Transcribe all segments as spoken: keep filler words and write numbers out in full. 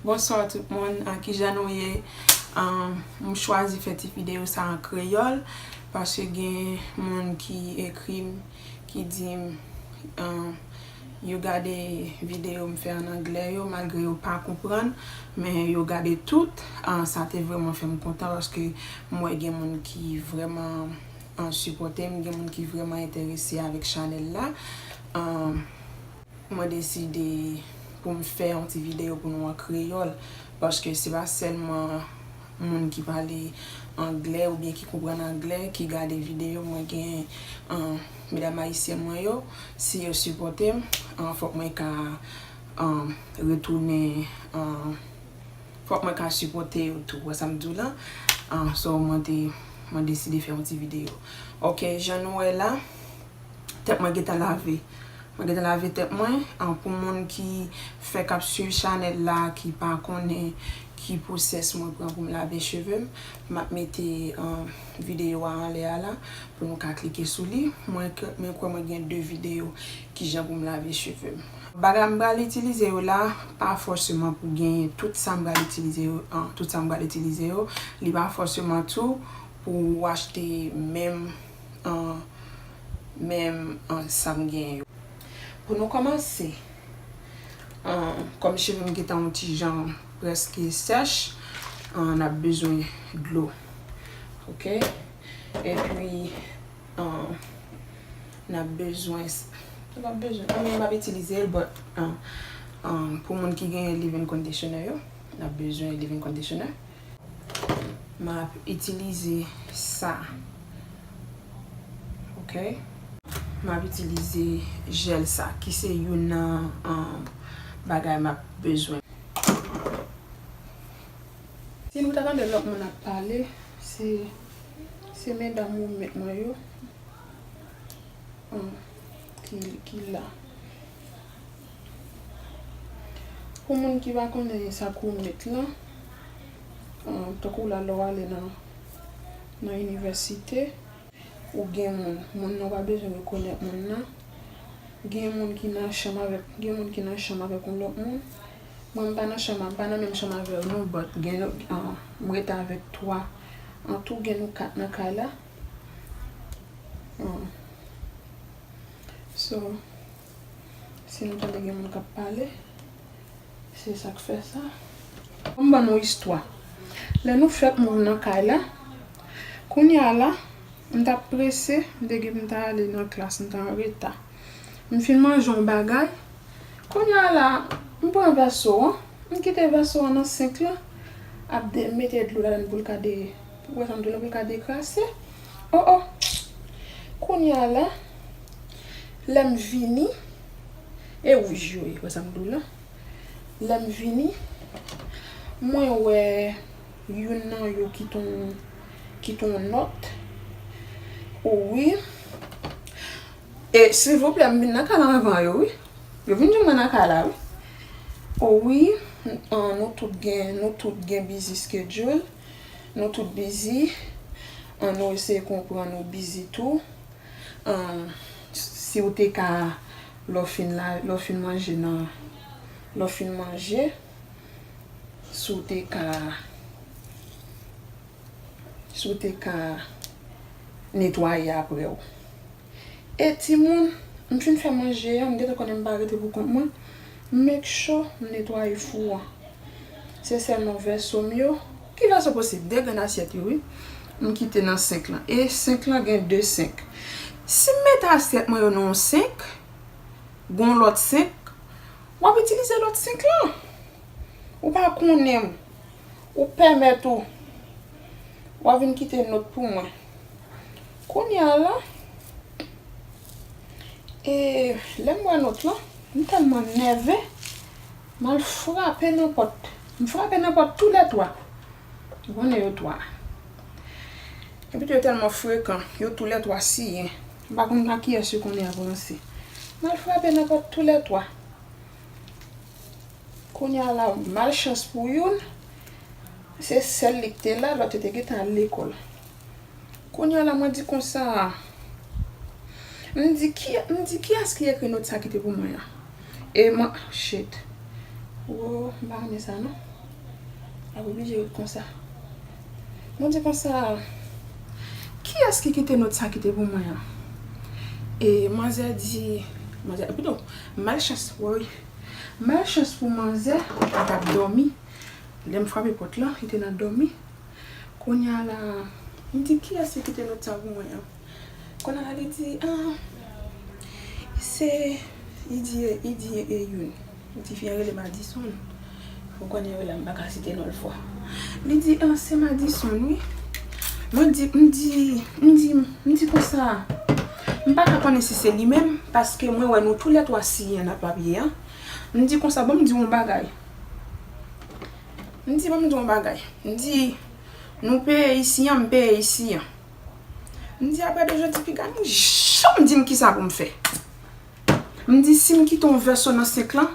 Bonswa tout moun, an kijan nou ye? An, m chwazi fè ti videyo sa an kreyòl, paske gen moun ki ekri m, ki di m, an, yo gade videyo m fè an anglè yo, malgre yo pa konprann, men yo gade tout. An, sa te vrèman fè m kontan, paske m wè gen moun ki vrèman, an, sipòte m, gen moun ki vrèman enterese avèk chanèl la. An, Mwen deside pou m fè yon ti videyo pou nou an kreyòl, paske se pa sèlman moun ki pale anglè oubyen ki konprann anglè ki gade videyo mwen. Gen, an, medam ayisyèn mwen yo, si yo sipòte m, an, fòk mwen ka, an, retounen, an, fòk mwen ka sipòte yo tou. Wè sa m di w la? An, so mwen te, mwen deside fè yon ti videyo. Ok, jan nou wè la, tèt mwen gentan lave. Mwen gentan lave tèt mwen. An, pou moun ki fèk ap swiv chanèl la, ki pa konnen ki pwosès mwen pran pou m lave cheve m, m ap mete, an, videyo a anlè a la pou nou ka klike sou li. Mwen ke, mwen kwè mwen gen de videyo kijan pou m lave cheve m. Bagay m pral itilize yo la, pa fòseman pou genyen tout sa m pral itilize yo, an, tout sa m pral itilize yo. Li pa fòseman tou pou w achte menm, an, menm, an, sa m gen yo. Pou nou kòmanse, an, kòm cheve m gentan yon ti jan prèske sèch, an, n ap bezwen dlo. Ok? Epi, an, n ap bezwen, n ap bezwen, an, m ap itilize l, but, an, an, pou moun ki gen leave-in conditioner yo, n ap bezwen leave-in conditioner. M ap itilize sa. Ok? M ap itilize jèl sa, ki se youn nan, um, bagay m ap bezwen. Si nou ta tande lòt moun ap pale, se, se medam ou met mwen yo. Hmm, ki, ki la. Pou moun ki pa konnen sa kou met lan, hmm, tankou la lè w ale nan, nan inivèsite, ou gen moun, moun nan w pa bezwen rekonèt moun nan. Gen moun ki nan chanm avèk, gen moun ki nan chanm avèk yon lòt moun. Mwen, m pa nan chanm, m pa nan menm chanm avè w non, but gen, ah, m rete avèk twa. An tou, gen nou kat nan kay la. Hmm. So, si nou tande gen moun k ap pale, se sa k fè sa. M ban nou istwa. Lè nou fèk move nan kay la, kounye a la, m t ap prese, m te gen pou m ta ale nan klas, m t an reta. M fin manje yon bagay, kounye a la, m pran vèso an, m kite vèso an nan senk lan, ap de-, mete dlo ladan l pou l ka de-, pou wè sa m di w la, pou l ka dekrase. O, o! Kounye a la, lè m vini, e wouj yo ye, wè sa m di w la. Lè m vini, mwen wè youn nan yo kite yon, kite yon nòt. O wi. E, silvouplè, m vin nan kay la anvan yo, wi. Yo vin jwenn mwen nan kay la, wi. O wi, an, nou tout gen, nou tout gen busy schedule. Nou tout busy. An, nou eseye konprann ou busy tou. An, si w te ka, lè w fin la, lè w fin manje nan, lè w fin manje, si w te ka, si w te ka netwaye apre w. E timoun, m fin fè manje a, m gentan konnen m pa rete pou kont mwen. M make sure m netwaye fou an. Se sèlman vèso m yo. Ki vèso posib? De grenn asyèt yo, wi. M kite nan senk lan. E senk lan gen de senk. Si m mete asyèt mwen yo nan yon senk, gon lòt senk, w ap itilize lòt senk lan. Ou pa konnen m. Ou pèmèt ou. W ap vin kite nòt pou mwen. Kounye a la, e, lè m wè nòt lan, m tèlman nève, m al frape nan pòt. M frape nan pòt toulètwa. Ou konnen yo twa. Epi tou yo tèlman frekan, yo toulètwa siyen. M pa konn a kiyès yo konnen ap ranse. M al frape nan pòt toulètwa. Kounye a la, malchans pou youn, se sèl li ki te la, lòt yo te gentan al lekòl. Kounye a la, mwen di konsa, m di, ki, m di, kiyès ki ekri nòt sa ki te pou mwen an? E mwen, shit. Wo, m pa renmen sa non. L ap oblije ret konsa. Mwen di konsa, kiyès ki kite nòt sa kite pou mwen an? E manzè di, manzè, pito, malchans, woy. Malchans pou manzè, li t ap dòmi. Lè m frape pòt lan, li te nan dòmi. Kounye a la, m di, kiyès ki kite nòt sa pou mwen an? Kounye a la, li di, ah, se, li di, li di, e youn. Ti fi an rele Madison. Ou konnen wi la, m pa ka site non l fò. Li di, ah, se Madison, wi. Mwen di, m di, m di, m di konsa, m pa ka konnen si se li menm, paske mwen wè nou toulètwa siyen nan papye an. M di konsa, ban m di w yon bagay. M di, ban m di w yon bagay. M di, nou peye isi an, m peye isi an. M di, apre de jodi, piga nou janm di m kisa pou m fè. M di, si m kite yon vèso nan senk lan,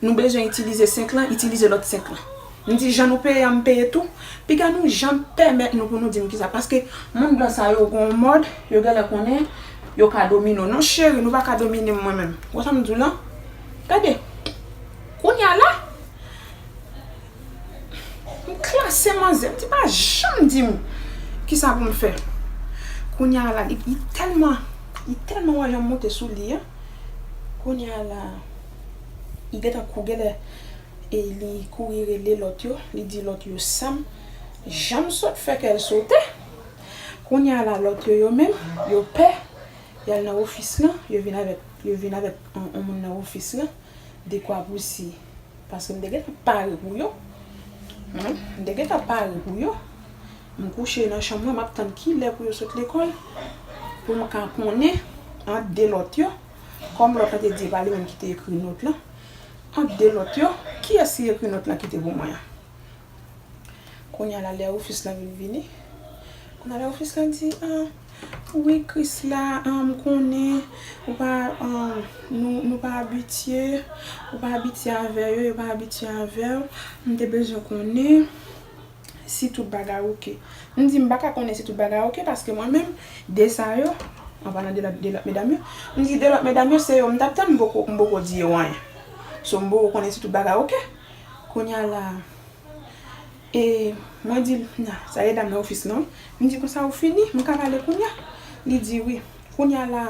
nou bezwen itilize senk lan, itilize lòt senk lan. M di, jan nou peye an, m peye tou. Piga nou janm pèmèt nou pou nou di m kisa. Paske moun blan sa yo gen yon mòd, yo genlè konnen, yo ka domine w. Non, cheri, nou pa ka domine m mwen menm. Ou wè sa m di w lan? Gade. Kounye a la, m klase manzè. M di, pa janm di m kisa pou m fè. Kounye a la, li, li tèlman, li tèlman wè jan m monte sou li an. Kounye a la, li gentan kou genlè, e li kouri rele lòt yo. Li di lòt yo sa m janm sot fè kè l sote. Kounye a la, lòt yo, yo menm, yo pè. Y al nan ofis lan, yo vin avèk, yo vin avèk yon, yon moun nan ofis lan, dekwa pou si. Paske m te gentan pare pou yo. Hmm, m te gentan pare pou yo. M kouche nan chanm mwen, m ap tann kilè pou yo sot lekòl, pou m ka konnen ant de lòt yo, kòm lòt la te di e pa li menm ki te ekri nòt lan, ant de lòt yo, kiyès ki ekri nòt lan kite pou mwen an? Kounye a la, lè ofis lan vin vini, kounye a la, ofis lan di, ah, wi, Krisla, ah, m konnen ou pa, ah, nou, nou pa abitye, ou pa abitye avè yo, yo pa abitye avè w. M te bezwen konnen si tout bagay oke. M di, m pa ka konnen si tout bagay oke, paske mwen menm, de sa yo, an palan de lòt, de lòt medam yo, m di, de lòt medam yo, se yo m t ap tann, m poko, m poko di yo anyen. So, m poko konnen si tout bagay oke. Kounye a la, E mwen di l, na, sa e dam nan ofis lan, wi. M di konsa, ou fini? M ka pale kounye a? Li di wi. Kounye a la,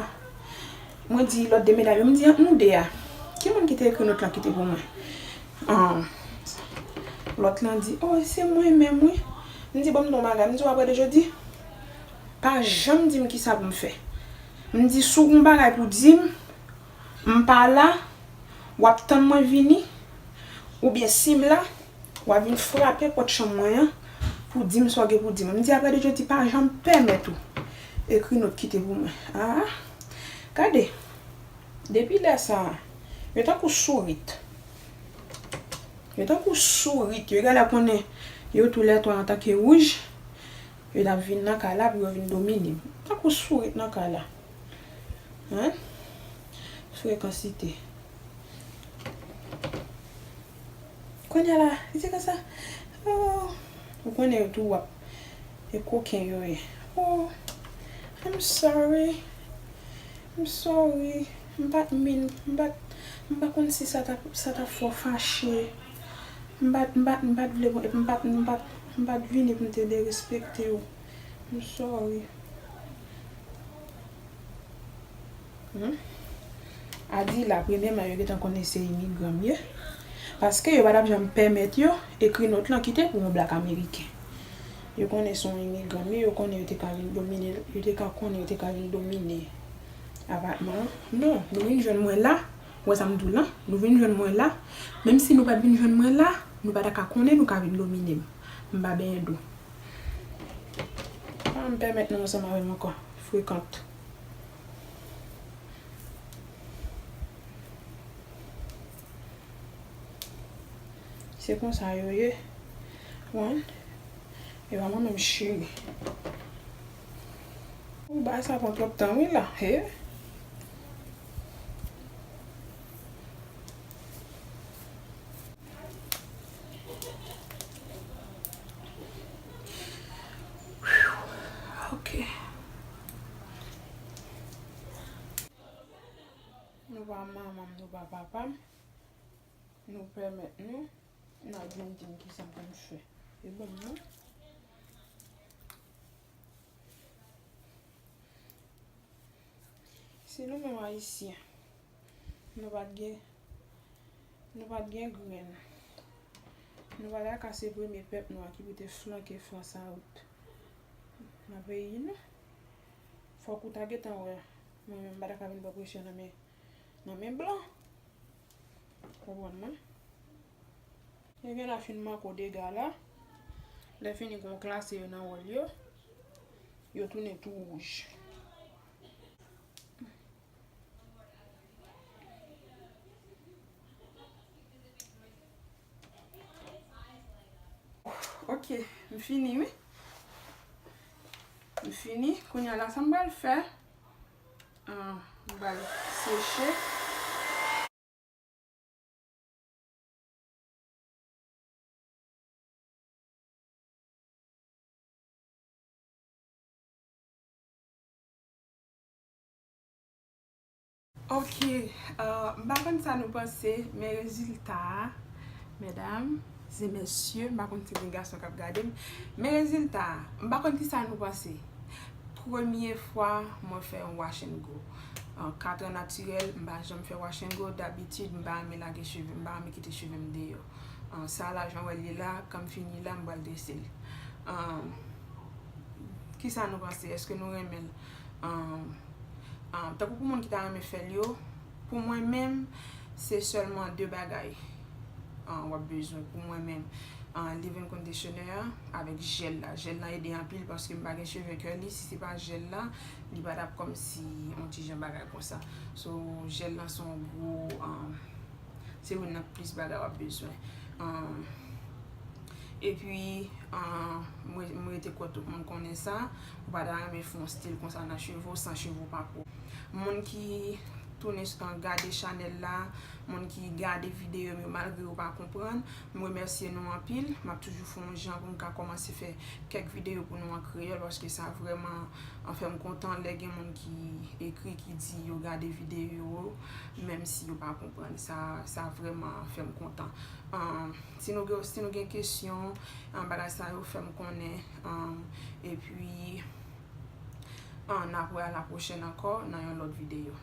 mwen di lòt de medam yo, m di, ant nou de a, ki moun ki te ekri nòt lan kite pou mwen? An, lòt lan di, o, se mwen menm, wi. M di, ban m di w yon bagay, m di w apre de jodi, pa janm di m kisa pou m fè. M di, si w gen yon bagay pou di m, m pa la, w ap tann mwen vini, oubyen si m la, w ap vin frape pòt chanm mwen an pou di m sa w gen pou di m. M di, apre de jodi, pa janm pèmèt ou ekri nòt kite pou mwen. A, gade, depi lè sa a, yo tankou sourit. Yo tankou sourit. Yo genlè konnen yo toulètwa antanke wouj, yo t ap vin nan kay la pou yo vin domine m. Tankou sourit nan kay la. Hen? Frekansite. Kounye a la, li di konsa, oh, ou konnen yo tou w ap, e koken yo ye. Oh, I'm sorry. I'm sorry. M pa t min, m pa t, m pa konn si sa t ap, sa t ap fè w fache. M pa t, m pa t, m pa t vle, m pa t, m pa t, m pa t vini pou m te derespekte w. I'm sorry. Hmm? Adila, premyèman, yo gentan konnen se imigran m ye. Paske yo pa t ap janm pèmèt yo ekri nòt lan kite pou yon blak ameriken. Yo konnen se yon imigran m ye, yo konnen yo te ka vin domine, yo te ka konnen yo te ka vin domine apatman an. Non, nou vin jwenn mwen la, ou wè sa m di w lan, nou vin jwenn mwen la. Menm si nou pa t vin jwenn mwen la, nou pa ta ka konnen nou ka vin domine m. M pa benyen dou. Pa janm pèmèt nou ansanm avè m ankò. Frekant. Se konsa yo ye. Wan. E pa mwen menm cheri. Ou bagay sa pran twòp tan wi la. He. Ok. Nou pa manman m, nou pa papa m. Nou pèmèt nou, n ap vin di m kisa pou m fè. E bon, non? Si nou menm Ayisyen, nou pa t gen, nou pa t gen grenn, nou pa ta ka se premye pèp nwa ki pou te flanke Frans a wout nan peyi nou, fòk ou ta gentan wè, mwen menm m pa ta ka vin pran presyon nan men, nan men blan. Konprann mwen? Yo genlè fin manke w dega la. Lè fini kon klase yo nan wòl yo, yo tounen tou wouj. Ok, m fini, wi. M fini. Kounye a la, sa m pral fè, ah, m pral seche. Ok, euh, m pa konn sa nou panse, men rezilta a, medam e mesye, m pa konn si gen gason k ap gade m, men rezilta a, m pa konn ki sa nou panse. Premye fwa mwen fè yon wash and go. An kat an natirèl, m pa janm fè wash and go. Dabitid, m pa renmen lage cheve, m pa renmen kite cheve m deyò. An, sa la, jan w wè l ye la, kan m fini la, m pral drese l. An, kisa nou panse? Èske nou renmen l? An, an, tankou pou moun ki ta renmen fè l yo, pou mwen menm, se sèlman de bagay, an, w ap bezwen pou mwen menm. An, leave-in conditioner a avèk jèl la. Jèl la ede anpil paske m pa gen cheve curly. Si se pa jèl la, li pa t ap kòmsi yon ti jan bagay konsa. So, jèl la se yon gwo, an, se youn nan plis bagay w ap bezwen. An, epi, an, mwen, mwen rete kwè tout moun konnen sa. Ou pa ta renmen fè yon stil konsa nan cheve w san cheve w pa pwòp. Moun ki tounen, an, gade chanèl la, moun ki gade videyo m yo malgre yo pa konprann, m remèsye nou anpil. M ap toujou fè yon jan pou m ka kòmanse fè kèk videyo pou nou an kreyòl, paske sa vrèman, an, fè m kontan lè gen moun ki ekri, ki di yo gade videyo yo, menm si yo pa konprann. Sa, sa vrèman fè m kontan. An, si nou gen, si nou gen kesyon, an, bagay sa yo, fè m konnen. An, epi, an, n ap wè a la pwochèn ankò nan yon lòt videyo.